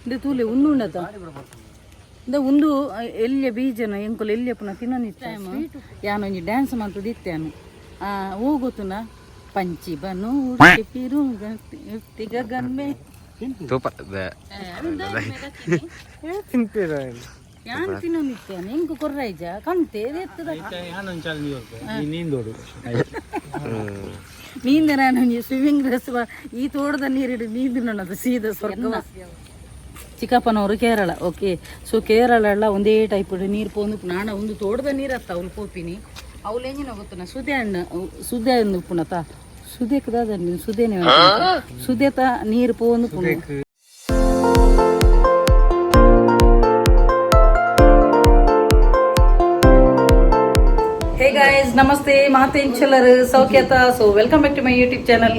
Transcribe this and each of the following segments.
ಇಂದು ತೂಲೆ ಉಂದುಂಡತ ಇಂದ ಉಂದು ಎಲ್ಯ ಬೀಜನ ಎಂಕುಲು ಎಲ್ಯ ಪುನ ತಿನ್ನೊಂದಿತ್ತ. ಯಾನೊಂಜಿ ಡ್ಯಾನ್ಸ್ ಮಂತುದಿತ್ತೇನು. ಓ ಗೊತ್ತುನ ಪಂಚಿ ಬನು ಗಗನ್ಮೆ. ತೂಪ. ಯಾನ್ ತಿನ್ನೊಂದಿತ್ತೇನೆ, ಎಂಕು ಕೊರ್ರೈಜ ಕಂತೆ ಎತ್ತದ. ನೀಂದೋಡು. ನೀಂದ ನಾನು ಸ್ವಿಮ್ಮಿಂಗ್ ಡ್ರೆಸ್ ಈ ತೋಟದ ನೀರಿಡು ನೀಂದಿನದು ಸೀದಾ ಸ್ವರ್ಗ. ಚಿಕ್ಕಪ್ಪನವರು ಕೇರಳ, ಓಕೆ. ಸೊ ಕೇರಳ ಎಲ್ಲ ಒಂದೇ ಟೈಪ್ ನೀರು ಪೋಂದು ನಾಣ ಒಂದು ತೋಟದ ನೀರು ಅತ್ತ ಅವ್ಲು ಪೋಪಿನಿ. ಅವ್ಲು ಎಂಜಿನ ಗೊತ್ತುನ ಸುದೆ ಹಣ್ಣು, ಸುದೆ ಹಣ್ಣು ಉಪ್ಪುನತ ಸುದೆಕ್ ದಾದ ಸುದೇನೆ ಸುದೇತ ನೀರು ಪೋಂದು ಪುಣ. ಹೇ ಗಾಯ್ಸ್, ನಮಸ್ತೆ, ಮಾತೆಂಚಲರ್ ಸೌಖ್ಯತ? So welcome back to my YouTube channel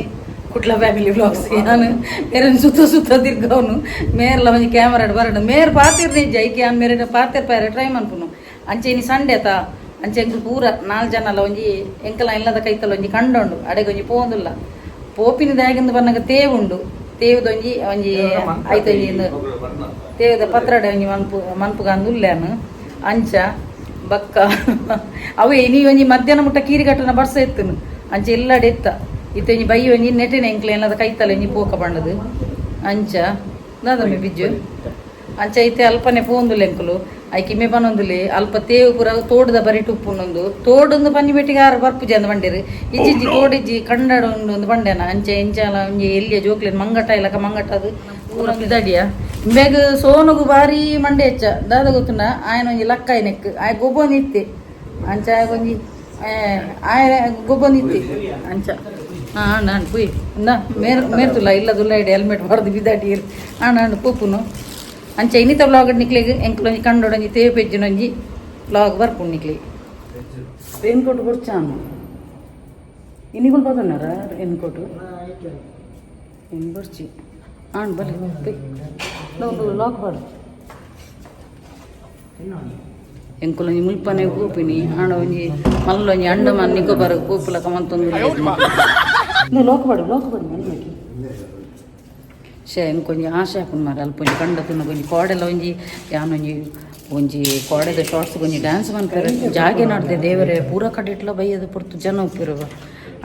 Kudla family vlogs. ಯಾನು ಮೇರನ್ ಸುತ್ತ ಸುತ್ತ ತಿರ್ಗವನು ಮೇರ್ಲ ಒಂಜಿ ಕ್ಯಾಮರಾ ಬರಡು ಮೇರ್ ಪಾತಿರ್ ನಿಜ ಐಕೆ ಯಾನ್ ಮೇರೆ ಪಾತಿರ್ ಪಾರೆ ಟ್ರೈ ಮನ್ಪುನು. ಅಂಚೆ ಇನಿ ಸಂಡೆ ತಾ, ಅಂಚೆ ಎಂಕುಲು ಪೂರ ನಾಲ್ ಜನಲ ಒಂಜಿ ಎಂಕಲ ಇಲ್ಲದ ಕೈತಲ ಒಂಜಿ ಕಂಡೊಂಡು ಅಡೆಗೆ ಒಂಜಿ ಪೋಂದುಲ್ಲ. ಪೋಪಿನ ದಾಗಿಂದ ಬನ್ನಗ ತೇವು ಉಂಡು, ತೇವುದೊಂಜಿ ಒಂಜಿ ಐತೊಂಜಿ ಇಂದು ತೇವದ ಪತ್ರಡೆ ಒಂಜಿ ಮನ್ಪು ಮನ್ಪುಗಂದು ಉಲ್ಲೇನು. ಅಂಚ ಬಕ್ಕ ಅವೆ ಇನಿ ಒಂಜಿ ಮಧ್ಯಾಹ್ನ ಮುಟ್ಟ ಕೀರಿ ಕಟ್ಟನ ಬರ್ಸ ಇತ್ತನು. ಅಂಚ ಎಲ್ಲಡೆ ಇತ್ತ ಇತ್ತ ಒಂಜಿ ಬೈ ಒಂಜಿ ನೆಟ್ಟಿನ ಎಂಕ್ಲೆ ಏನದ ಕೈತಲ ಒಂಜಿ ಪೋಕ ಬಂಡದು. ಅಂಚ ದಾದಮ್ಮೆ ಬಿಜ್ಜು ಅಂಚ ಇತ್ತೆ ಅಲ್ಪನೆ ಪೋಂದುಲೆ ಎಂಕುಲು ಐಕ್ ಇಮೆ ಪನೊಂದುಲೆ. ಅಲ್ಪ ತೇವು ಪೂರ ತೋಡುದ ಬರಿಟ್ ಉಪ್ಪುನೊಂದು ತೋಡೊಂದು ಪನ್ನಿ ಬೆಟ್ಟಿಗೆ ಆರು ಬರ್ಪುಜಿ ಅಂದ್ ಬಂಡೇರು. ಇಜ್ಜಿಜ್ಜಿ ತೋಡಿಜ್ಜಿ ಕಂಡಡ ಉಂಡು ಒಂದು ಬಂಡೆನ. ಅಂಚ ಎಂಚಾಲ ಒಂಜಿ ಎಲ್ಲಿಯ ಜೋಕ್ಲೆನ್ ಮಂಗಟ ಇಲ್ಲಕ ಮಂಗಟ ಅದು ಪೂರ ಇದಡಿಯ ಇಂಬೆಗ್ ಸೋನುಗು ಬಾರಿ ಮಂಡೆ ಹೆಚ್ಚ ದಾದ ಗೊತ್ತುಂಡ. ಆಯನ ಒಂಜಿ ಲಕ್ಕ ನೆಕ್ ಆಯ್ ಗೊಬ್ಬೊಂದಿತ್ತೆ. ಅಂಚ ಆಯಗೊಂಜಿ ಆಯ ಗೊಬ್ಬೊಂದಿತ್ತೆ ಅಂಚ. ಹಾಂ ಅಣ್ಣ ಅಣ್ಣ ಪುಯ್ ಇಂದ ಮೇರ್ ಮೇರ್ತುಲ್ಲ ಇಲ್ಲ ದುಲ್ಲ ಇಡಿ ಹೆಲ್ಮೆಟ್ ಬಾರ್ದು ಬಿದ್ದಾಟಿ ಅಣ್ಣ ಅಣ್ಣ ಪೋಪುನು. ಅಂಚ ಇನ್ನಿತ ವ್ಲಾಗ್ ನಿಕ್ಲೆಗ್ ಎಂಕುಲೊಂಜಿ ಕಂಡೊಡೊಂಜಿ ತೇವು ಪೆಜ್ಜಿನೊಂಜಿ ವ್ಲಾಗ್ ಬರ್ಪುಂಡು ನಿಕ್ಲೆಗ್. ರೇನ್ ಕೋಟ್ ಬೊಡ್ಚಾನು ಇನ್ನಿಗುಲ್ ಬದನಾರ ರೇನ್ ಕೋಟ್ ಇನ್ ಬೊಡ್ಚಿ ಆಣ್ ಬಲೆ ಪುಯ್ ಒಂದು ಲಾಕ್ ಬಾಡು. ಎಂಕುಲೊಂಜಿ ಮುಲ್ಪನೆ ಪೋಪಿನಿ ಆಂಡ ಒಂಜಿ ಮಲ್ಲೊಂಜಿ ಅಂಡಮಾನ್ ನಿಕೋಬಾರ್ ಪೋಪುಲಕ ಮಂತೊಂದು. ಲಾಕ್ ಬಾಡು, ಲಾಕ್ ಬಾಡು ಮಲ್ಮಕಿ ಶೇ. ಎಂಕೊಂಜಿ ಆಶೆ ಆಪುಂಡು ಮಾರೆ ಅಲ್ಪ ಒಂಜಿ ಕಂಡ ತಿನ್ನಗ ಒಂಜಿ ಕೋಡೆಲ ಒಂಜಿ ಯಾನೊಂಜಿ ಒಂಜಿ ಕೋಡೆದ ಶಾರ್ಟ್ಸ್ ಒಂಜಿ ಡ್ಯಾನ್ಸ್ ಮನ್ಪೆರೆ ಜಾಗೆ ನಾಡ್ದೆ. ದೇವರೇ, ಪೂರ ಕಡೆಟ್ಲ ಬಯ್ಯದ ಪೊರ್ತು ಜನ ಉಪ್ಪಿರುವ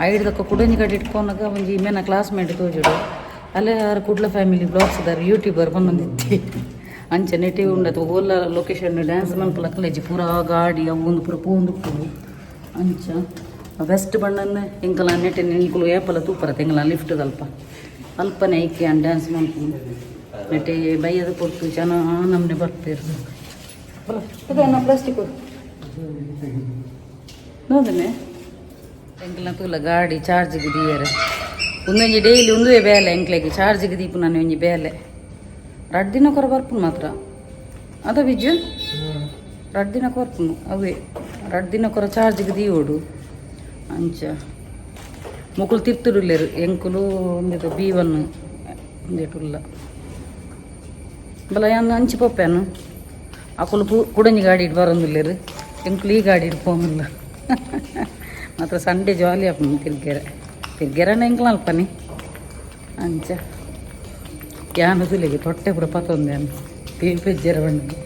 ಐಡ್ದಕ್ಕ ಕುಡೊಂಜಿ ಕಡೆ ಇಟ್ಕೊನಗ ಒಂಜಿ ಇಮೇನ ಕ್ಲಾಸ್ಮೇಟ್ ತೋಜುಡು. ಅಲ್ಲೇ ಆರು ಕುಡ್ಲ ಫ್ಯಾಮಿಲಿ ವ್ಲಾಗ್ಸ್ ದಾರ್ ಯೂಟ್ಯೂಬರ್ ಬಂದೊಂದಿತ್ತಿ. ಅಂಚ ನೆಟಿವ್ ಉಂಡತು ಓಲ್ಲ ಲೊಕೇಶನ್ ಡ್ಯಾನ್ಸ್ ಮನ್ಪುಲ ಕಲೇಜಿ ಪೂರ ಗಾಡಿ ಅವು ಒಂದು ಪೂರ ಪೋಂದುಪ್ಪುಂಡು. ಅಂಚ ವೆಸ್ಟ್ ಬಣ್ಣನ ಎಂಕಲ ನೆಟ್ಟಿನ ನಿಕುಲು ಏಪಲ ತೂಪರ ಎಂಕಲ ಲಿಫ್ಟ್ ಅಲ್ಪ ಅಲ್ಪನೆ ಐಕೆ ಡ್ಯಾನ್ಸ್ ಮನ್ಪುಂಡು. ನೆಟ್ಟೆ ಬಯ್ಯದ ಪೊರ್ತು ಜನ ನಮ್ನೆ ಬರ್ಪೇರು. ಪ್ಲಾಸ್ಟಿಕ್ ನೋದನೆ ಎಂಕಲ್ನ ತೂಲ ಗಾಡಿ ಚಾರ್ಜ್ಗೆ ದೀಯರೆ. ಒಂದೊಂಜಿ ಡೈಲಿ ಒಂದುವೇ ಬೇಲೆ ಎಂಕ್ಲೆಗ್ ಚಾರ್ಜ್ಗೆ ದೀಪು. ನಾನು ಒಂಜಿ ಬೇಲೆ ರಡ್ಡ್ ದಿನ ಕೊರ ಬರ್ಪುನು ಮಾತ್ರ ಅದ ಬಿಜ್ಜು. ರಡ್ಡ್ ದಿನ ಕೊರ್ಪುನು ಅವೇ ರಡ್ಡ್ ದಿನ ಕೊರ ಚಾರ್ಜ್ಗೆ ದೀವೋಡು. ಅಂಚ ಮೊಕುಲು ತಿರ್ತುಡುಲ್ಲೆರ್ ಎಂಕುಲು ಒಂದೆತ ಬಿ ಒನ್ ಒಂದೆಟುಲ್ಲ ಬಲ ಯಾನ್ ಅಂಚಿ ಪೋಪೇನು. ಅಕುಲು ಪೂ ಕುಡಂಜಿ ಗಾಡಿ ಇಟ್ಟು ಬರೋಂದುಲ್ಲೆರ್, ಎಂಕುಲು ಈ ಗಾಡಿ ಇಟ್ಟು ಪೋಂದುಲ್ಲ. ಮಾತ್ರ ಸಂಡೇ ಜಾಲಿ ಆಪುಂಡು ತಿರ್ಗೆರೆ. ತಿರ್ಗೆರನ ಎಂಕುಲು ಅಲ್ಪನಿ. ಅಂಚ ಯಾನ್ ತುಲೆಗೆ ತೊಟ್ಟೆ ಪೂರ ಪತ್ತೊಂದೆ ತೇವು ಪೆಜ್ಜೆರ ಬಂಡಿ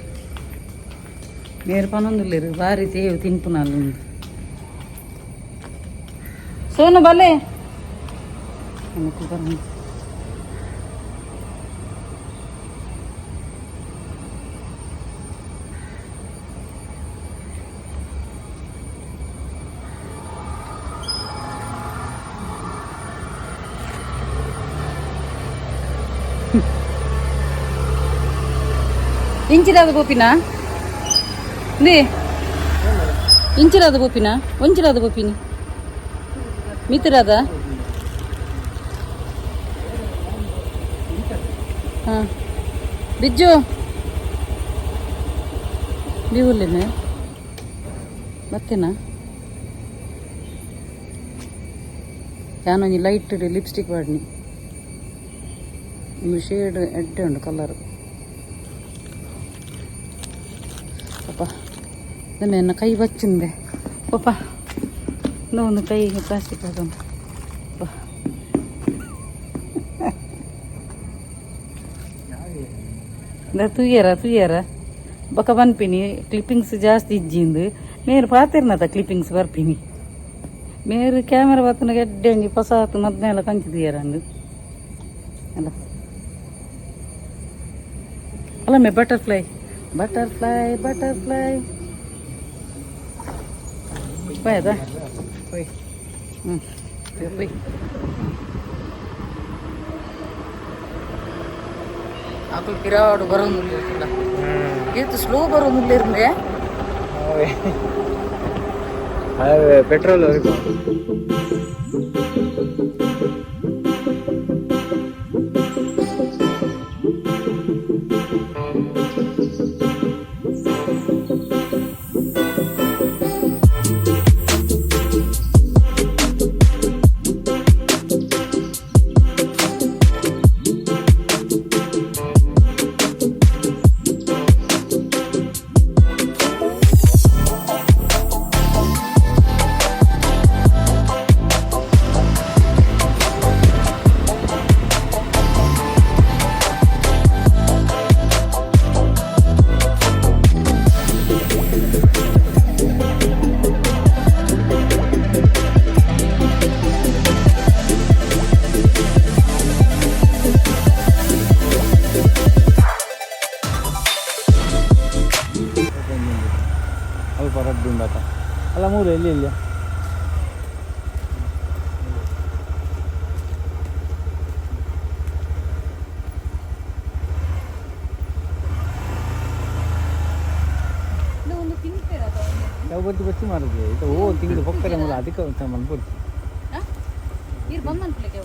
ಮೇರ್ ಪನೊಂದುಲ್ಲೆರ್ ಬಾರಿ ತೇವು ತಿನ್ಪುನಲ್ಲ ಉಂದು. ಸೋನು ಬಲೆ ಬರಂದು ಇಂಚಿರಾದ ಗೋಪಿನ ಇಂದೇ ಇಂಚಿರಾದ ಗೋಪಿನ ಒಂಚಿರಾದ ಗೋಪಿನಿ ಮಿತ್ರರಾದ. ಹಾಂ ಬಿಜ್ಜು ಬಿವುಲ್ಲೇನೆ ಬತ್ತೇನಾ? ಯಾನೊಂಜಿ light lipstick ಪಾಡ್ನಿ. ಒಂದು ಶೇಡ್ ಎಡ್ಡೆ ಉಂಡು ಕಲರ್. ಪಾಪ ಎನ್ನ ಕೈ ಬಚ್ಚಿಂದೆ ಪಾಪ. ಒಂದು ಕೈ ಪ್ಲಾಸ್ಟಿಕ್ ಅದೊಂದು. ಇಂದ ತೂಯರ ತೂಯರ ಬೊಕ ಪನ್ಪಿನಿ ಕ್ಲಿಪ್ಪಿಂಗ್ಸ್ ಜಾಸ್ತಿ ಇಜ್ಜಿಂದು ಮೇರು ಪಾತೆರ್ನತ ಕ್ಲಿಪ್ಪಿಂಗ್ಸ್ ಬರ್ಪಿನಿ ಮೇರು ಕ್ಯಾಮರಾ ಬತ್ತನ ಎಡ್ಡೆ ಒಂಜಿ ಪೊಸಾತ್ ಮದ್ಮೆಲ ಕಂಚಿ ತೂಯರಂದು ಅಲ್ಲ ಅಲ್ಲ ಮೇ butterfly butterfly butterfly ಬಾಯದ ಹ್ಞೂ ಹೋಯ್. ಅಕುಲು ಪಿರಾಡು ಬರೋದು ಏತು ಸ್ಲೋ ಬರೋದು ಪೆಟ್ರೋಲ್. ಅಲ್ಪ ರಡ್ಡು ಉಂಡಾತ ಅಲ್ಲ ಮೂರು ಎಲ್ಲಿ ಎಲ್ಲಿ. ಒಂದು ತಿಂತೀರ? ಯಾವ ಬತ್ತಿ ಬಚ್ಚಿ ಮಾರುದು ಇದು ಓ ತಿಂಗಳು ಪಕ್ಕದ ಮೂಲ ಅದಕ್ಕೆ ಒಂದು ಮನ್ಪುಡ್ತು. ನೀರು ಬಂದ್ ಅನ್ಕೊಲಿಕ್ಕೆ.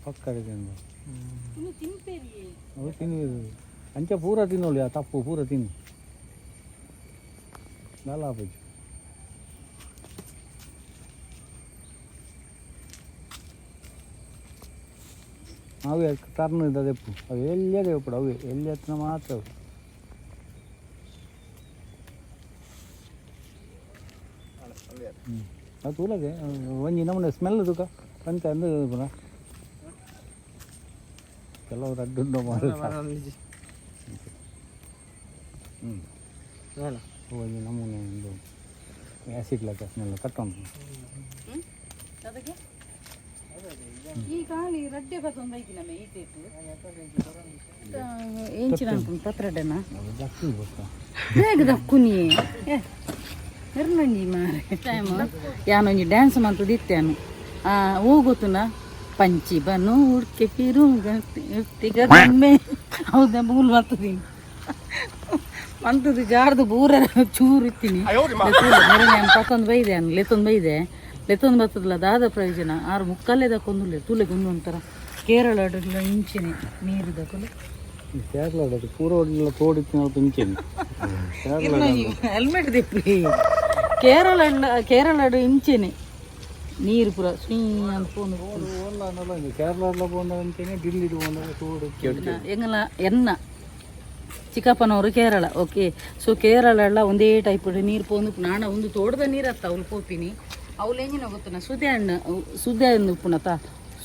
ಪಕ್ಕದ ತಿಂದು. ಇನ್ನು ತಿಂತೇರಿ. ಅವು ತಿನ್ನು, ಅಂಚೆ ಪೂರ ತಿನ್ನೋಳಿ, ಆ ತಪ್ಪು ಪೂರ ತಿನ್ನು ದಾಲ ಆಪುಜಿ. ಅವೇ ತರ್ನು ಇದ್ದದೆಪ್ಪು ಅವು ಎಲ್ಲಿಯೇ ಎಪ್ಪಡು ಅವೇ ಎಲ್ಲಿ ಹತ್ತಿನ ಮಾತ್ರ ಅವು. ಅದು ತೂಲಗೆ ಒಂಜಿ ನಮೂನೆ ಸ್ಮೆಲ್ ತುಕ ಪಂಚ ಅಂದು ಪುನಃ ಕೆಲವು ರಡ್ಡುಂಡು ಮಾರು. ಹ್ಞೂ, ಒಂಜಿ ನಮೂನೆ ಒಂದು ಆ್ಯಸಿಡ್ ಲೆಕ್ಕ ಸ್ಮೆಲ್ ಕಟ್ಟೊಂಡು. ಅದಕ್ಕೆ ಈ ಖಾಲಿ ರಡ್ಡೆ ಬತ್ತೊಂದು ಐತಿ ನಮ್ಮ ಈ ಟೇಪು ಎಂಚಿನ ಅನ್ಕೊಂಡು ಪತ್ರಡ್ಡೆನಾ? ಅದು ಜಾಸ್ತಿ ಗೊತ್ತಾ. ಬೇಗ ದಕ್ಕುನಿ ಎರ್ನೊಂಜಿ ಮಾರೆ ಟೈಮ್ ಯಾನೊಂಜಿ ಡ್ಯಾನ್ಸ್ ಮಂತದಿತ್ತೇನು ಹೂ ಗೊತ್ತುನ ಪಂಚಿ ಬನ್ನು ಉಡ್ಕೆ ಪಿರು ಗಮ್ಮೆ ಹೌದಾ ಮೂಲ್ ಬರ್ತದೀನಿ ಮಂತದ್ದು ಜಾರ್ದು ಬೂರ ಚೂರು ಇತ್ತೀನಿ ಮೇರೆ ಪತ್ತೊಂದು ಬೈದೆ ಅನ್ ಲೆತ್ತೊಂದು ಬೈದೆ ಲೆತ್ತೊಂದು ಬರ್ತದಲ್ಲ ದಾದ ಪ್ರಯೋಜನ ಆರು ಮುಕ್ಕಲ್ಲೇ ದಕ್ಕೊಂದುಲ್ಲ ತೂಲೆ ಗುಂಡು ಒಂಥರ ಕೇರಳ ಇಂಚಿನೆ ನೀರು ದಕ್ಕೊಂಡು. ಈ ಕೇರಳ ಅದು ಪೂರ ಒಳ್ಳೆ ತೋಡಿತ್ತು ಇಂಚೆನೆ ಕೇರಳ. ಹೆಲ್ಮೆಟ್ ದಿಪ್ಪಿ ಕೇರಳ ಕೇರಳಡು ಇಂಚೆನೆ ನೀರು ಪೂರ ಸುಯ್ ಅಂತ ಪೋನು. ಓಲ್ಲ ಅನ್ನಲ್ಲ, ಕೇರಳ ಪೋಂದ ಅಂಚೆನೆ ಡಿಲ್ಲಿಡ್ ಪೋಂದ ತೋಡು. ಎಂಗಲ ಎನ್ನ ಚಿಕ್ಕಪ್ಪನವರು ಕೇರಳ ಓಕೆ ಸೊ ಕೇರಳ ಎಲ್ಲ ಒಂದೇ ಟೈಪ್ ನೀರು ಪೋಂದು ನಾಣ ಒಂದು ತೋಟದ ನೀರು ಅತ್ತ ಅವ್ಲು ಪೋಪಿನಿ ಅವ್ಲು ಎಂಜಿನ ಗೊತ್ತನ ಸುದೆ ಹಣ್ಣು ಸುದೆ ಹಣ್ಣು ಉಪ್ಪುನತ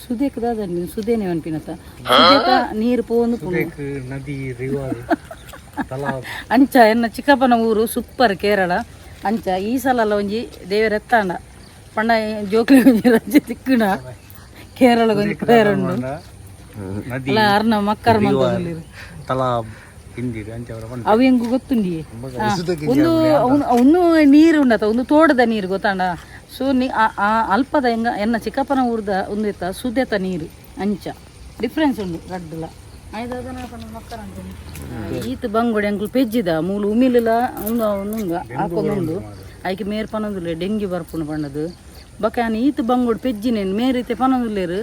ಸುದೆಕ್ ದಾದ ಸುದೇನೆ ಅನ್ಪಿನತ ಸುದೇತ ನೀರು ಪೋಂದು ಪುಣ. ನದಿ ರಿವರ್ ತಲಾಬ್. ಅಂಚ ಎನ್ನ ಚಿಕ್ಕಪ್ಪನ ಊರು ಸೂಪರ್ ಕೇರಳ ಅಂಚ ಈ ಸಲ ಅಲ್ಲ ಒಂಜಿ ದೇವರ ಎತ್ತಾಂಡ ಪಂಡ ಜೋಕ್ಲಿ ಒಂಜಿ ರಜೆ ತಿಕ್ಕುಣ ಕೇರಳ ಒಂಜಿ ಪ್ರೇರ್ ಉಂಡು. ನದಿ ಅಲ್ಲ ಅರ್ನ ಮಕ್ಕರ್ ಮಂತೊಂದುಲ್ಲೆರ್. ತಲಾಬ್ ಹಿಂದಿರು ಅಂಚೆ ಅವರ ಪಂಡ. ಅವು ಎಂಗು ಗೊತ್ತುಂಡಿ ಒಂದು ಒಂದು ನೀರು ಉಂಡತ ಒಂದು ತೋಟದ ನೀರು ಗೊತ್ತಾಂಡ ಸೊ ನೀ ಆ ಅಲ್ಪದ ಎಂಗ ಎನ್ನ ಚಿಕ್ಕಪ್ಪನ ಊರ್ದ ಒಂದು ಇತ್ತ ಸುದೆತ ನೀರು ಅಂಚ ಡಿಫ್ರೆನ್ಸ್ ಉಂಡು ರಡ್ಡುಲ ಈತ ಬಂಗೋಡಿ ಅಂಕುಲು ಪೆಜ್ಜಿದ ಮೂಲು ಉಮಿಲಿಲ ಉಂದು ಉಂದು ಹಾಕೊಂದುಂಡು ಐಕೆ ಮೇರ್ ಪನೊಂದುಲ್ಲೆ ಡೆಂಗ್ಯೂ ಬರ್ಪುಂಡು ಪಂಡದು ಬೊಕ ಯಾನ್ ಈತ ಬಂಗೋಡು ಪೆಜ್ಜಿನೇನು ಮೇರ್ ಇತ್ತೆ ಪನೊಂದುಲ್ಲೆರ್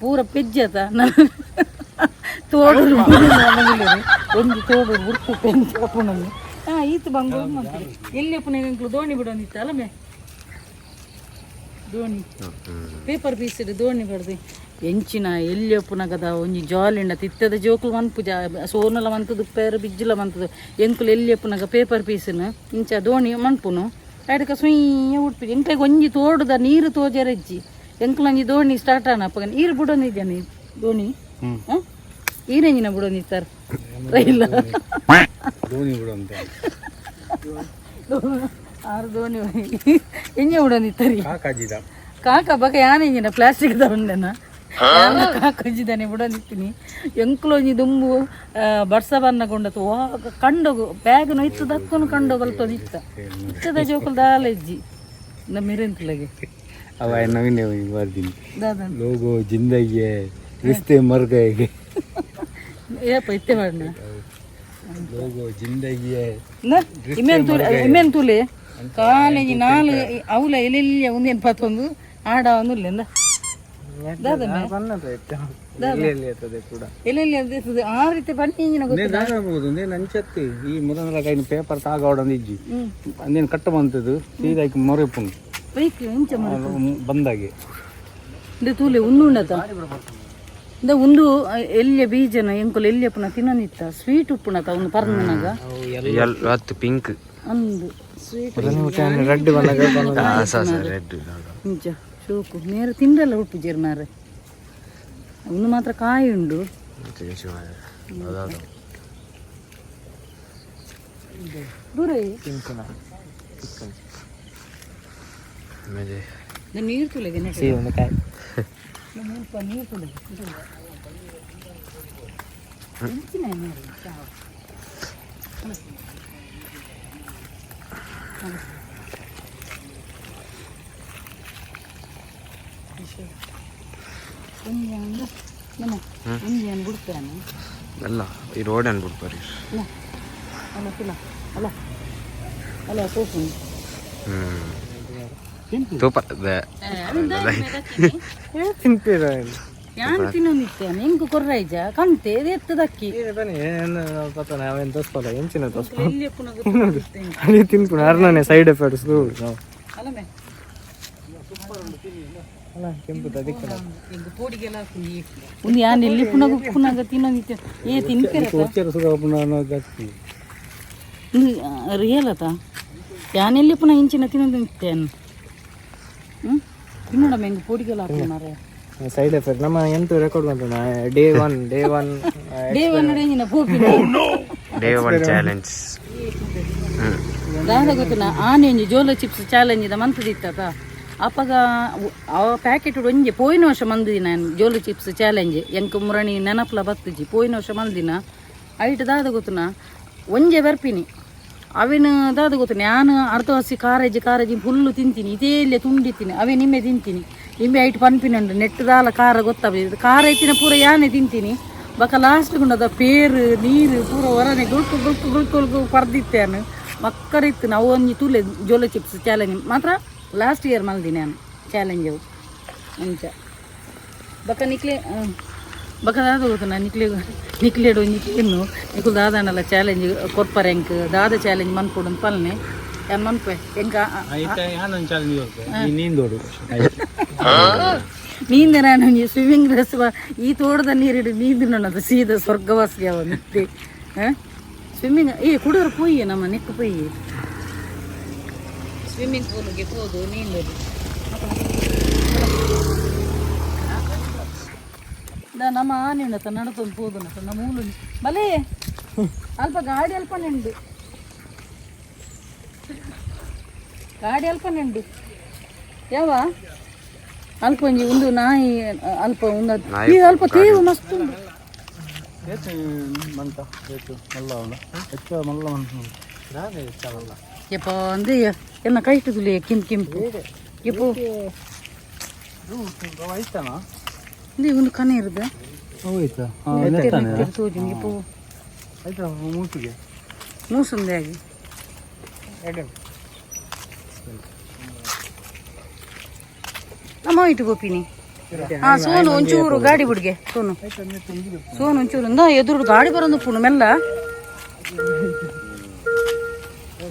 ಪೂರ ಪೆಜ್ಜಿ ಅತ ತೋಡು ಪನೊಂದುಲ್ಲೆರ್ ಒಂಜಿ ತೋಡು ಬುರ್ಕು ಪೆಂಚ್ ಪುಣೊಂದು ಹಾ ಈತ ಬಂಗೋಡು ಮಂತ್ರಿ ಎಲ್ಲಿ ಪುಣೆ ಅಂಕುಲು ದೋಣಿ ಬಿಡೊಂದಿತ್ತ ಅಲ್ಲ ಮೇ ದೋಣಿ ಪೇಪರ್ ಪೀಸ್ ದೋಣಿ ಬಡ್ದು ಎಂಚಿನ ಎಲ್ಲಿ ಪುನಗದ ಒಂಜಿ ಜಾಲಿಂಡ ತಿತ್ತದ ಜೋಕುಲು ಮನ್ಪುಜ ಸೋನಲ ಮಂತದು ಪೇರು ಬಿಜ್ಜುಲ ಮಂತದು ಎಂಕುಲು ಎಲ್ಲಿ ಪುನಗ ಪೇಪರ್ ಪೀಸ್ನು ಇಂಚ ದೋಣಿ ಮನ್ಪುನು ಅಯ್ಕ ಸುಯ್ಯ ಉಡ್ಪಿ ಎಂಕ್ಲೆಗ್ ಒಂಜಿ ತೋಡುದ ನೀರು ತೋಜರೆಜ್ಜಿ ಎಂಕುಲು ಒಂಜಿ ದೋಣಿ ಸ್ಟಾರ್ಟ್ ಆನ ಅಪ್ಪಗ ನೀರು ಬಿಡೊಂದಿದ್ದಾನೆ ದೋಣಿ. ಹ್ಮ್. ಹಾಂ. ಈರೆಂಜಿನ ಬಿಡೋಂದಿತ್ತಾರೆ ರೈಲ ಧೋನಿ ಬಿಡು ಅಂತ. ಆರು ದೋಣಿ ಎಂಜ ಬಿಡೋಂದಿತ್ತರಿ. ಕಾಕಾಜಿದ. ಕಾಕ ಬಕ ಯಾನ್ ಎಂಜಿನ ಪ್ಲಾಸ್ಟಿಕ್ ಉಂಡೆನ ಕಾಕಜ್ಜಿದಾನೆ ಬಿಡೋಂದಿತ್ತೀನಿ. ಎಂಕ್ಲೊಂಜಿ ದುಂಬು ಬರ್ಸ ಬನ್ನ ಕೊಂಡತು ವಾ ಕಂಡೋಗು ಬ್ಯಾಗ್ ನೊಯ್ತು ದಕ್ಕೊನು ಕಂಡೋ ಬಲ್ತೊಂದಿತ್ತ. ಇತ್ತದ ಜೋಕುಲ್ ದಾಲೆಜ್ಜಿ ನಮ್ಮ ಮಿರೆಂತುಲಗೆ. ಅವ ನವೀನ್ ಬರ್ತೀನಿ. ದಾದ? ಲೋಗೋ ಜಿಂದಗಿ ರಿಸ್ತೆ ಮರ್ ಗಯೆ. ಏಪ ಇತ್ತೆ ಮಾಡ್ನ? ಲೋಗೋ ಜಿಂದಗಿ. ಇಮೇನ್ ತೂಲೆ, ಇಮೇನ್ ತೂಲೆ, ಕಾಲೇಜಿ ನಾಲ್ ಅವಲ ಎಲ್ಲೆಲ್ಲ ಒಂದೇನು ಪತ್ತೊಂದು ಆಡ ಒಂದು ಇಲ್ಲ. ದಾದ ಎಲ್ಲೆಲ್ಲಿ ಅದು ಆ ರೀತಿ ಬನ್ನಿ ಇಂಜಿನ ಗೊತ್ತಿಲ್ಲ. ಬಹುದು ನಂಚತ್ತಿ ಈ ಮೊದಲ ಕೈನ ಪೇಪರ್ ತಾಗ ಇಜ್ಜಿ ಅಂದೇನು ಕಟ್ಟ ಬಂತದ್ದು ಸೀದಾಕಿ ಮೊರೆಪುಂಡು. ಬೈಕ್ ಇಂಚ. ಬಂದಾಗೆ. ಇಂದ ತೂಲೆ ಉಂದು ಉಂಡತ ಇಂದ ಒಂದು ಎಲ್ಲಿಯ ಬೀಜನ ಎಂಕುಲು ಎಲ್ಲಿಯ ಪುನಃ ತಿನ್ನೋನಿತ್ತ. ಸ್ವೀಟ್ ಉಪ್ಪುಣತ ಒಂದು ಪರ್ನನಾಗ. ಹತ್ತು ಪಿಂಕ್. ಅಂದು ಸ್ವೀಟ್. ರೆಡ್ ಬಂದಾಗ. ರೆಡ್. ಇಂಚ ಶೋಕು ಮೇರೆ ತಿಂಡಲ್ಲ ಉಪ್ಪು ಜೇರ್ ಮಾರೆ. ಒಂದು ಮಾತ್ರ ಕಾಯಿ ಉಂಡು. ದೂರ ನೀರು ತುಲೆಗೆ ಮುಲ್ಪ ನೀರು ತುಲೆಗೆ ಇಂಚಿನ ನೀರು ಚಾವ. ಒಂಜಿ ಒಂದು ನಮ್ಮ ಒಂಜಿ ಏನು ಬಿಡ್ತಾನೆ. ಅಲ್ಲ, ಈ ರೋಡ್ ಅನ್ಬಿಡ್ಬಾರಿ. ಅಲ್ಲ ಅಲ್ಲ ಅಲ್ಲ ಅಲ್ಲ ಅಲ್ಲ ಸೋಪು. ತೂಪ. ತಿಂತೀರ? ಯಾನ್ ತಿನ್ನೋನಿತ್ತೇನೆ ಎಂಕು ಕೊರ್ರೈಜ ಕಂತೆ ಎತ್ತದಕ್ಕಿ. ನಾವೇನು ತೋಸ್ಪಲ್ಲ ಎಂಚಿನ ತೋಸ್ಪ. ಎಲ್ಲಿ ಪುನಃ ಗೊತ್ತಿಲ್ಲ. ಅಲ್ಲಿ ತಿನ್ಕೊಂಡು ಅರ್ಣನೆ ಸೈಡ್ ಎಫೆಕ್ಟ್ಸ್ ನಾವು. ಅಲ್ಲಮೆ. ಅಲ್ಲ, ಕೆಂಪು ಅದಕ್ಕೆ. ಎಂಕ್ ಪೋಡಿಗೆಲ್ಲ ಹಾಕುಂಜಿ ಒಂದು ಯಾನ್ ಎಲ್ಲಿ ಪುನಗ ಪುನಗ ತಿನ್ನೋನಿತ್ತೆ ಏ ತಿನ್ಪೆರ. ರಿಯಲ್ ಅತ ಯಾನ್ ಎಲ್ಲಿ ಪುನಃ ಇಂಚಿನ ತಿನ್ನೋನಿತ್ತೇನು. ಹ್ಞೂ ತಿನ್ನೋಡಮ್ಮ, ಹೆಂಗೆ ಪೋಡಿಗೆಲ್ಲ ಹಾಕು ಮಾರೆ. ಸೈಡ್ ಎಫೆಕ್ಟ್ ನಮ್ಮ ಎಂತ ರೆಕಾರ್ಡ್ ಬಂತು day one, day one. Day one ಎಂಜಿನ ಪೋಪಿನ. Day one challenge. ದಾದ ಗೊತ್ತಿನ ಆನೆಂಜಿ ಜೋಲ ಚಿಪ್ಸ್ ಚಾಲೆಂಜ್ ಇದ ಮಂತದಿತ್ತತ. ಅಪಗ ಆ ಪ್ಯಾಕೆಟ್ ಒಂಜಿ ಪೋಯಿನ ವರ್ಷ ಮಂದಿನ ಜೋಲ ಚಿಪ್ಸ್ ಚಾಲೆಂಜ್ ಎಂಕ್ ಮುರಣಿ ನೆನಪುಲ ಬತ್ತುಜಿ. ಪೋಯಿನ ವರ್ಷ ಮಲ್ದಿನ ಐಟ್ ದಾದ ಗೊತ್ತುನ ಒಂಜೆ ಬರ್ಪಿನಿ ಅವಿನ ದಾದ ಗೊತ್ತು ನಾನು ಅರ್ಧ ಹಸಿ ಕಾರೇಜ್ ಕಾರೇಜಿ ಫುಲ್ಲು ತಿಂತೀನಿ. ಇದೇ ಇಲ್ಲೇ ತುಂಡಿತ್ತೀನಿ ಅವೇ ನಿಮ್ಮೆ ತಿಂತೀನಿ ನಿಮ್ಮೆ ಐಟ್ ಪನ್ಪಿನಂಡು ನೆಟ್ಟು ದಾಲ ಖಾರ ಗೊತ್ತಾಗ ಖಾರ ಐತಿನ ಪೂರ ಯಾನೆ ತಿಂತೀನಿ. ಬಕ ಲಾಸ್ಟ್ ಗುಂಡದ ಪೇರು ನೀರು ಪೂರ ಹೊರನೆ ಗುಳ್ಕು ಗುಳ್ಕು ಗುಳ್ಕು ಗುಳ್ಕು ಪರ್ದಿತ್ತೇನು ಮಕ್ಕರಿತ್ತು. ನಾವು ಒಂಜಿ ತೂಲೆ ಜೋಲ ಚಿಪ್ಸ್ ಚಾಲೆಂಜ್ ಮಾತ್ರ ಲಾಸ್ಟ್ ಇಯರ್ ಮಲ್ದಿ ನಾನು ಚಾಲೆಂಜ್ ಅವು ಅಂಚ. ಬಕ ನಿಕ್ಲೆ ಬಕ ದಾದ ಗೊತ್ತು ನಿಕ್ಲೆ ನಿಕ್ಲೇಡು ಒಂಜಿ ತಿನ್ನು ನಿಕುಲು ದಾದಾನಲ್ಲ ಚಾಲೆಂಜ್ ಕೊರ್ಪರ್ ಎಂಕ್ ದಾದ ಚಾಲೆಂಜ್ ಮನ್ಪೊಡು ಅಂತ ಪಲ್ನೆ ಯಾನ್ ಮನ್ಪೆ ಎಂಕ. ನೀಂದೋಡು. ನೀಂದ ನಾನು ಒಂಜಿ ಸ್ವಿಮ್ಮಿಂಗ್ ಡ್ರೆಸ್ ಈ ತೋಟದ ನೀರಿಡು ನೀಂದು ಸೀದಾ ಸ್ವರ್ಗವಾಸಿ ಅವನಿತ್ತೆ. ಸ್ವಿಮ್ಮಿಂಗ್ ಏ ಕುಡಿಯೋರು ಪೊಯ್ಯೆ ನಮ್ಮ ನೆಕ್ಕು ಪೊಯ್ಯೆ ಸ್ವಿಮ್ಮಿಂಗ್ ಪೂಲ್ಗೆ ಪೋದು ನೀಂದೋದು. ನಮ್ಮ ಆನೆ ಉಂಡತ ನಡತೊಂದು ಪೋದು ನಮ್ಮ ಮೂಲು ಬಲೆ ಅಲ್ಪ ಗಾಡಿ ಅಲ್ಪ ನೆಂಡು ಗಾಡಿ ಅಲ್ಪ ನೆಂಡು ಯಾವ ಅಲ್ಪ ಒಂಜಿ ಒಂದು ನಾಯಿ ಅಲ್ಪ ಒಂದು ಈ ಅಲ್ಪ ತೇವು ಮಸ್ತ್ ಉಂಡು. ಮಂತ ಮಲ್ಲ ಉಂಡ ಹೆಚ್ಚ ಮಲ್ಲ ಮಂತ ಹೆಚ್ಚ ಮಲ್ಲ. ಯಪ್ಪ ಅಂದೆ ಎನ್ನ ಕೈಟು ತುಲಿ ಕೆಂಪು ಕೆಂಪು ಯಪ್ಪೋ. ಆಯ್ತಾನ. ಇಂದು ಒಂದು ಕನೆ ಇರುದ. ಹೋಯ್ತಾ? ತೋಜುಂಡು ಯಪ್ಪೋ. ಆಯ್ತಾ ಮೂಸಿಗೆ. ಮೂಸುಂದೆ ಆಗಿ ನಮ್ಮ ಇಟ್ಟು ಗೋಪಿನಿ. ಹಾ ಸೋನು ಒಂಚೂರು ಗಾಡಿ ಬಿಡ್ಗೆ ಸೋನು ಸೋನು ಒಂಚೂರು ಇಂದ ಎದುರು ಗಾಡಿ ಬರೋದು ಪುಣು ಮೆಲ್ಲ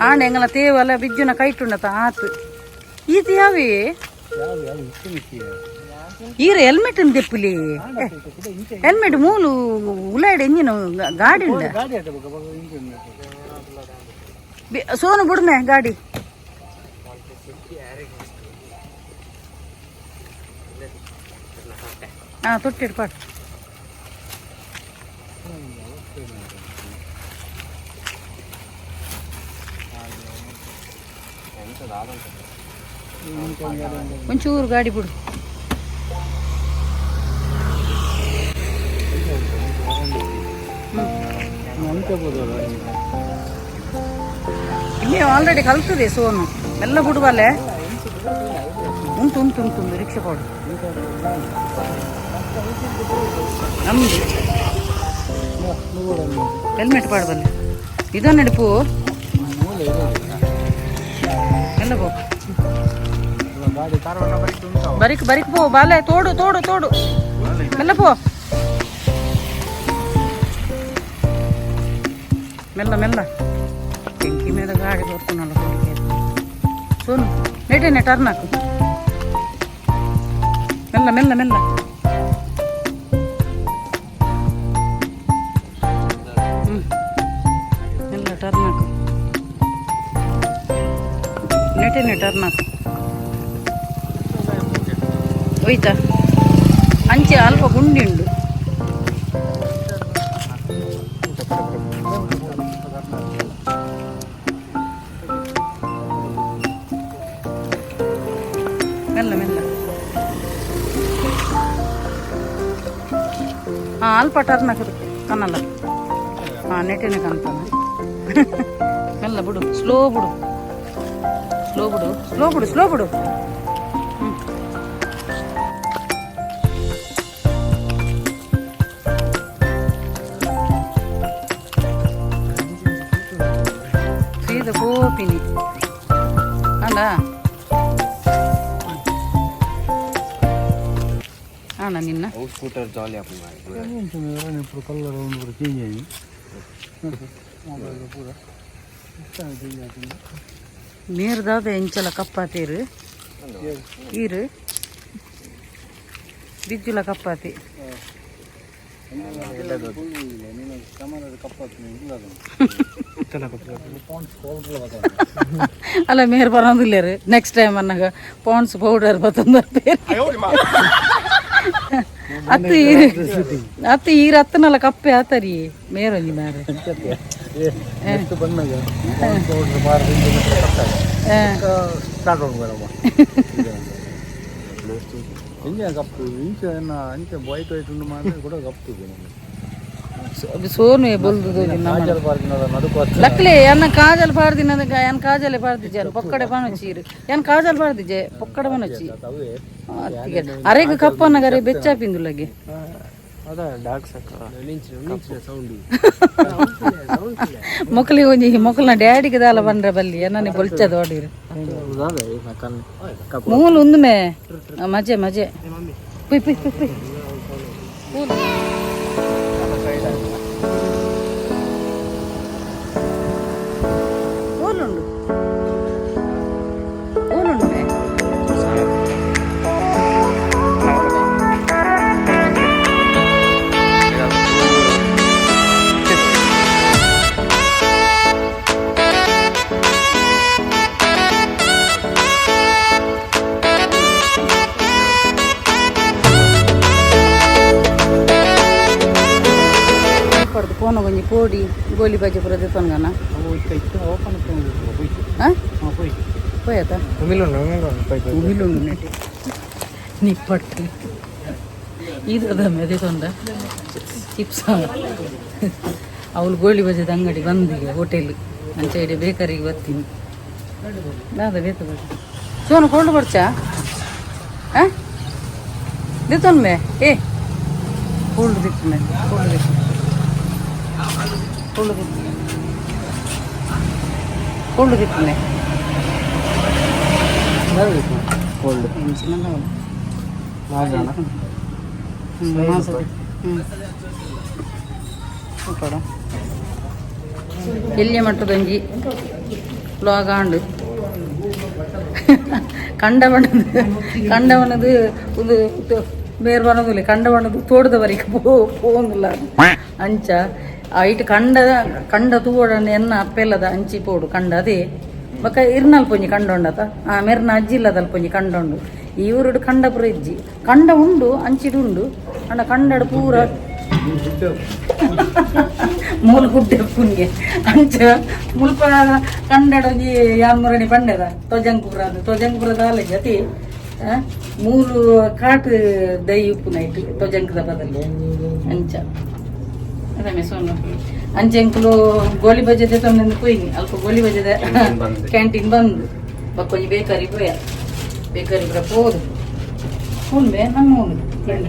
ಆಂಡ ಎಂಗಲ ತೇವಲ್ಲ ಬಿಜ್ಜುನ ಕೈಟುಂಡತ ಆತು ಈತ ಯಾವೇ ಈರ ಹೆಲ್ಮೆಟ್ ದೆಪ್ಪುಲಿ ಹೆಲ್ಮೆಟ್ ಮೂಲು ಉಲಾಯ್ಡ್ ಎಂಜಿನ ಗಾಡಿ ಉಂಡ. ಸೋನು ಬುಡ್ಮೆ ಗಾಡಿ. ಹಾ ತೊಟ್ಟಿಡ್ ಪಾಟ್. ಒಂಚೂರು ಗಾಡಿ ಬಿಡು. ಇಲ್ಲಿ ಆಲ್ರೆಡಿ ಕಲ್ತದೆ ಸೋನು ಎಲ್ಲ ಬಿಡುವಲ್ಲೇ ಉಂಟು ಉಂಟು ಉಂಟು ಉಂಟು ರಿಕ್ಷಾ ಕೊಡು ನಮ್ದು ಹೆಲ್ಮೆಟ್ ಪಾಡಬಲ್ಲೆ ಇದನ್ನ ನಡುಪು ಎಲ್ಲ ಪೋ ಬರಿಕ್ ಬರಿಕ್ ಪೋ ಬಾಲೆ ತೋಡು ತೋಡು ತೋಡು ಮೆಲ್ಲ ಪೋ ಮೆಲ್ಲ ಮೆಲ್ಲ ಬೆಂಕಿ మీద ಗಾಡಿ ಬರ್ತಾನಲ್ಲ ಸೋನು ನೆಟೇನೆ ಟರ್ನ್ ಹಾಕು ಮೆಲ್ಲ ಮೆಲ್ಲ ಮೆಲ್ಲ ಮೆಲ್ಲ ಟರ್ನ್ ಹಾಕು ನೆಟೇನೆ ಟರ್ನ್ ಹಾಕು ಹೋಯ್ತಾ ಅಂಚೆ ಅಲ್ಪ ಗುಂಡಿ ಉಂಡು. ಮೆಲ್ಲ ಮೆಲ್ಲ ಹಾಂ ಅಲ್ಪ ಟರ್ನ್ ಹಾಕೋದು ಕಾಣಲ್ಲ. ಹಾಂ ನೆಟ್ಟನೆ ಕಾಣ್ತಾನೆ. ಮೆಲ್ಲ ಬಿಡು, ಸ್ಲೋ ಬಿಡು, ಸ್ಲೋ ಬಿಡು, ಸ್ಲೋ ಬಿಡು, ಸ್ಲೋ ಬಿಡು. ಸೀದಾ ಕೋಪಿನಿ ಅಲ್ಲ ಅಣ್ಣ ನಿನ್ನ ಸ್ಕೂಟರ್ ಜಾಲಿ. ఇప్పుడు కలర్ కూడా చేంజ్ అయ్యి ಪೂರ ನೀರ್ದಾದ ಎಂಚಲ ಕಪ್ಪಾತೀರು ಈರು ಬಿಜ್ಜುಲ ಕಪ್ಪಾತಿ. ಅಲ್ಲ ಮೇರ್ ಬರೋದಿಲ್ಲ. ನೆಕ್ಸ್ಟ್ ಟೈಮ್ ಅನ್ನಾಗ ಪಾಂಡ್ಸ್ ಪೌಡರ್ ಬತ್ತಂದ ಅತ್ತು ಈರು ಅತ್ತು ಈರು ಅತ್ತನಲ್ಲ ಕಪ್ಪೆ ಆತರಿ ಮೇರೊಂಜಿ ಮಾರೆ. ಬಂದಾಗ ಪೌಡರ್ ಬಾರ ಸ್ಟಾರ್ಟ್ ಹೋಗ್ಬೇಡಮ್ಮ ಇಂಜ ಕಪ್ಪು ಇಂಚ ಅಂಚೆ ವೈಟ್ ವೈಟ್ ಉಂಡು ಮಾತ್ರ ಕೂಡ ಕಪ್ಪು. ಸೋನು ಬೊಲ್ದು ಕಾಜಲ್ ಪಾರ್ಕಿನ ನಡುಕು. ಲಕ್ಲೆ ಎನ್ನ ಕಾಜಲ್ ಪಾಡ್ದಿನ ಎನ್ ಕಾಜಲೆ ಪಾಡ್ದಿಜೆ ಪೊಕ್ಕಡೆ ಪನೊಚ್ಚಿ ಎನ್ ಕಾಜಲ್ ಪಾಡ್ದಿಜೆ ಪೊಕ್ಕಡೆ ಪನೊಚ್ಚಿ ಅರೆಗ್ ಕಪ್ಪನ್ನಗ ಅರೆ ಬೆಚ್ಚಾಪಿಂದುಲಗೆ. ಮೊಕ್ಕಲಿ ಒಂಜಿ ಮೊಕ್ಕಲ್ನ ಡ್ಯಾಡಿಗೆ ದಾಲ ಬಂದ್ರೆ ಬಲ್ಲಿ ಎನ್ನನೆ ಬೊಲ್ಚದ ಓಡಿರು ಮೂಲು ಉಂದುಮೆ ಮಜೆ ಮಜೆ ಪುಯ್ ಪುಯ್ ಪುಯ್ ಪುಯ್ ಮೂಲು. ಓಲುಂಡು ಓಲುಂಡು ಮೇ. ಪಡ್ದು ಪೋನ ಒಂಜಿ ಪೋಡಿ ಗೋಲಿ ಬಾಜಿ ಪೂರ ದೆತ್ತೊನ್ಗನ. ಓಪನ್. ಹಾಂ ಪೋಯತ ಉಮಿಲುಂಡು ನೆಟ್ಟಿ ನಿಪ್ಪಟ್ಟು ಇದು ಮೆದೆತೊಂಡ ಚಿಪ್ಸ್. ಅವಳು ಗೋಳಿ ಬಜದ ಅಂಗಡಿ ಬಂದೀಗ ಹೋಟೆಲ್ ಅಂಚ ಇಡೀ ಬೇಕರಿಗೆ ಬರ್ತೀನಿ ದಾದ ಬೇತ ಬಜ್ಜಿ ಸೋನು ಕೊಂಡು ಬರ್ಚಾ ಹಾಂ ದಿತ್ತೊನ್ಮೆ ಏ ಕೋಲ್ಡ್ ದಿಪ್ಪುನೆ ಕೋಲ್ಡ್ ದಿಪ್ಪು ಕೋಲ್ಡ್ ದಿಪ್ಪು ಕೋಲ್ಡ್ ದಿಪ್ಪುನೆ. ಕೋಲ್ಡ್. ಎಂಚಿನ ಎಲ್ಲಿಯ ಮಟ್ಟದೊಂಜಿ ವ್ಲಾಗ್ ಆಂಡ್ ಕಂಡವಣದು ಕಂಡವನದು ಒಂದು ಬೇರೆ ಬರೋದಿಲ್ಲ ಕಂಡವಣದು ತೋಟದವರೆಗೆ ಪೋ ಪೋಂದಿಲ್ಲ ಅಂಚ ಐಟ್ ಕಂಡ ಕಂಡ ತೂವಡನೆ ಎನ್ನ ಅಪ್ಪೆಲ್ಲದ ಅಂಚಿ ಪೋಡು ಕಂಡ ಅದೇ ಬೊಕ ಇರ್ನಲ್ ಪೊಂಜಿ ಕಂಡೊಂಡತ ಆ ಮೆರ್ನ ಅಜ್ಜಿ ಇಲ್ಲದಲ್ ಪೊಂಜಿ ಕಂಡೊಂಡು ಈ ಊರುಡು ಕಂಡ ಪೂರ ಇಜ್ಜಿ ಕಂಡ ಉಂಡು ಅಂಚಿಡು ಉಂಡು ಅಂಡ ಕಂಡಡು ಪೂರ. ಮೂಲು ಗುಡ್ಡೆ ಪುಣ್ಯ ಅಂಚ ಮುಲ್ಪ ಕಂಡಡೊಂಜಿ ಯಾನ್ ಮುರಣಿ ಪಂಡೆದ ತೊಜಂಕುರ ತೊಜಂಕುರ ದಾಲ ಜತಿ ಮೂಲು ಕಾಟ್ ದೈ ಉಪ್ಪು ನೈಟ್ ತೊಜಂಕದ ಬದಲು ಅಂಚ ಅದೇ ಸೋನು ಅಂಚೆ ಎಂಕುಲು ಗೋಲಿ ಬಜೆ ತಂದು ಪೋಯಿನಿ ಅಲ್ಪ ಗೋಲಿ ಬಜೆದ ಕ್ಯಾಂಟೀನ್ ಬಂದು ಬಕ್ಕೊಂಜಿ ಬೇಕರಿ ಪೋಯ ಬೇಕರಿ ಪೂರ ಪೋದು ಉಂಡೆ ನಮ್ಮ ಉಂಡು ಫ್ರೆಂಡ್.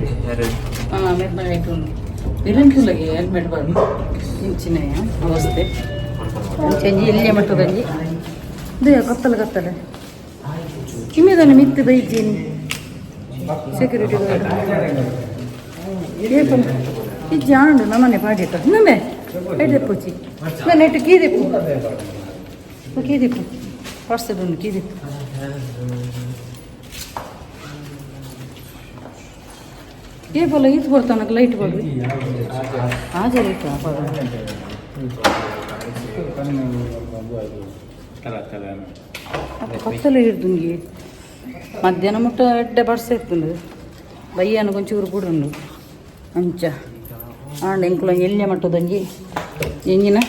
ಹಾಂ, ಮೆರ್ನ ಉಂಡು ಬಿರಂಕುಲಗೆ ಹೆಲ್ಮೆಟ್ ಬಂದು ಇಂಚಿನ ಅವಸ್ಥೆ. ಅಂಚೆಂಜಿ ಎಲ್ಲಿಯ ಮಟ್ಟದಂಜಿ they ಕತ್ತಲೆ ಕತ್ತಲೆ ಕಿಮ್ಮಿದಾನೆ ಮಿತ್ತು ಬೈಜೀನಿ ಸೆಕ್ಯೂರಿಟಿ ಗಾರ್ಡ್ ಏಪಲ್ ಇಜ್ಜಿ ಆಂಡು ನಮ್ಮನೆ ಪಾಡಿತ ನಮ್ಮೆ ಎಡ್ಡೆಪ್ಪುಚಿ ನಾನು ಎಟ್ಟು ಕೀದೆಪ್ಪು ಕೀದೆಪ್ಪು ಪಾಡ್ಸದುಂಡು ಕೀದೆಪ್ಪು. ಏಪಲ್ಲ ಈತ್ ಬರ್ತಾನಕ ಲೈಟ್ ಬರ್ರಿ ಹಾಜರ್ ಇತ್ತು. ಕತ್ತಲೆ ಹಿಡ್ದುಂಗಿ ಮಧ್ಯಾಹ್ನ ಮುಟ್ಟ ಎಡ್ಡೆ ಬಡ್ಸ ಇತ್ತುಂಡು ಬಯ್ಯಾನ ಕೊಂಚೂರು ಬುಡುಂಡು ಅಂಚ ಆಂಡ ಎಂಕುಲ ಎಲ್ಯ ಮಟ್ಟದೊಂಜಿ ಎಂಜಿನ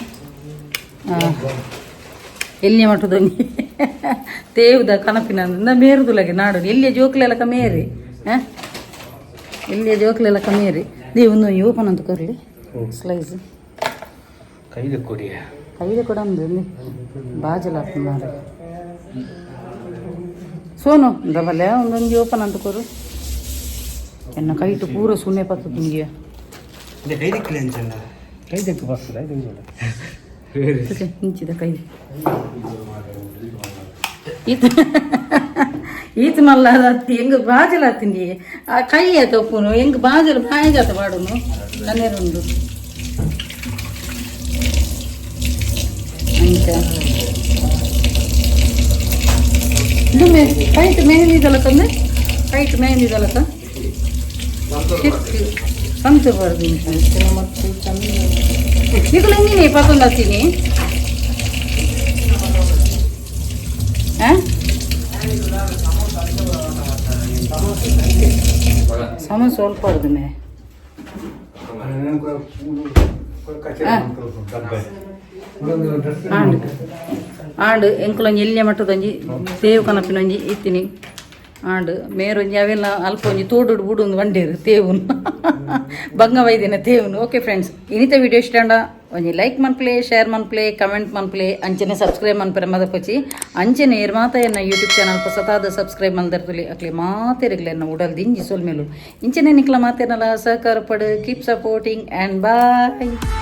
ಎಲ್ಯ ಮಟ್ಟದೊಂಜಿ ತೇವುದ ಕನಪಿನ ಮೇರುದುಲಗೆ ನಾಡು ಎಲ್ಲಿಯ ಜೋಕ್ಲೆಲಕ ಮೇರಿ ಎಲ್ಲಿಯ ಜೋಕ್ಲೆಲಕ ಮೇರಿ ದೇವು ಒಂದು ಓಪನ್ ಅಂತ ಕೊರ್ಲಿ ಸ್ಲೈಸ್. ಕೈದ ಕೊಡಿಯ. ಕೈದ ಕೂಡ ಒಂದು ಬಾಜಲ ಮಾರೆ ಸೋನು ದಬಲೆ ಒಂದೊಂದು ಓಪನ್ ಅಂತ ಕೊರು ಎನ್ನ ಕೈಟು ಪೂರ ಸುನ್ನೆ ಪತ್ತು ತುಂಗಿಯ. ಕೈದಕ್ಕೆ ಬರ್ತದೆ ಐದು. ಇಂಚಿದ ಕೈ ಈತ ಈತ ಮಲ್ಲ ಅತ್ತಿ ಎಂಗ್ ಬಾಜಲ ತಿಂಡಿ ಆ ಕೈ ತಪ್ಪುನು ಎಂಗ್ ಬಾಜಲ ಬಾಯಿಗಾತ ಪಾಡುನು ನನ್ನೇರುಂಡು ಅಂಚ ದುಮ್ಮೆ ಕೈಟ್ ಮೆಹಂದಿ ದಲಕಂದೆ ಕೈಟ್ ಮೆಹಂದಿ ದಲಕ ಸಂತು ಬರ್ದು ನಿಕುಲು ಎಂಗಿನಿ ಪತ್ತೊಂದು ಆ ಸಮೋಸ ಸ್ವಲ್ಪ ಹೊಡ್ದುಮೆ. ಆಂಡ್ ಆಂಡ್ ಎಂಕುಲೊಂಜಿ ಎಲ್ಯ ಮಟ್ಟದೊಂಜಿ ತೇವು ಕನಪಿನೊಂಜಿ ಇತ್ತಿನಿ ಆಂಡ್ ಮೇರೊಂಜಿ ಅವೆಲ್ಲ ಅಲ್ಪ ಒಂಜಿ ತೋಡುಡು ಬುಡುಂದು ಬಂಡೇರು ತೇವುನು ಬಂಗ ವೈದಿನ ತೇವುನು. ಓಕೆ ಫ್ರೆಂಡ್ಸ್, ಇನಿತ ವಿಡಿಯೋ ಇಷ್ಟ ಒಂಜಿ ಲೈಕ್ ಮನ್ಪ್ಲೆ, ಶೇರ್ ಮನ್ಪ್ಲೆ, ಕಮೆಂಟ್ ಮನ್ಪ್ಲೆ, ಅಂಚನೆ ಸಬ್ಸ್ಕ್ರೈಬ್ ಮನ್ಪೆರೆ ಮದಪೊಚಿ. ಅಂಚನೆ ಏರ್ ಮಾತ ಎನ್ನ ಯೂಟ್ಯೂಬ್ ಚಾನಲ್ ಸತಾದ ಸಬ್ಸ್ಕ್ರೈಬ್ ಮಲ್ದರ್ತುಲಿ ಅಕ್ಲೆ ಮಾತೆರಿಗ್ಲೆ ಎನ್ನ ಉಡಲ್ ದಿಂಜಿ ಸೊಲ್ಮೆಲು. ಇಂಚನೆ ನಿಕ್ಲ ಮಾತೇನಲ ಸಹಕಾರ ಪಡು. Keep supporting and bye.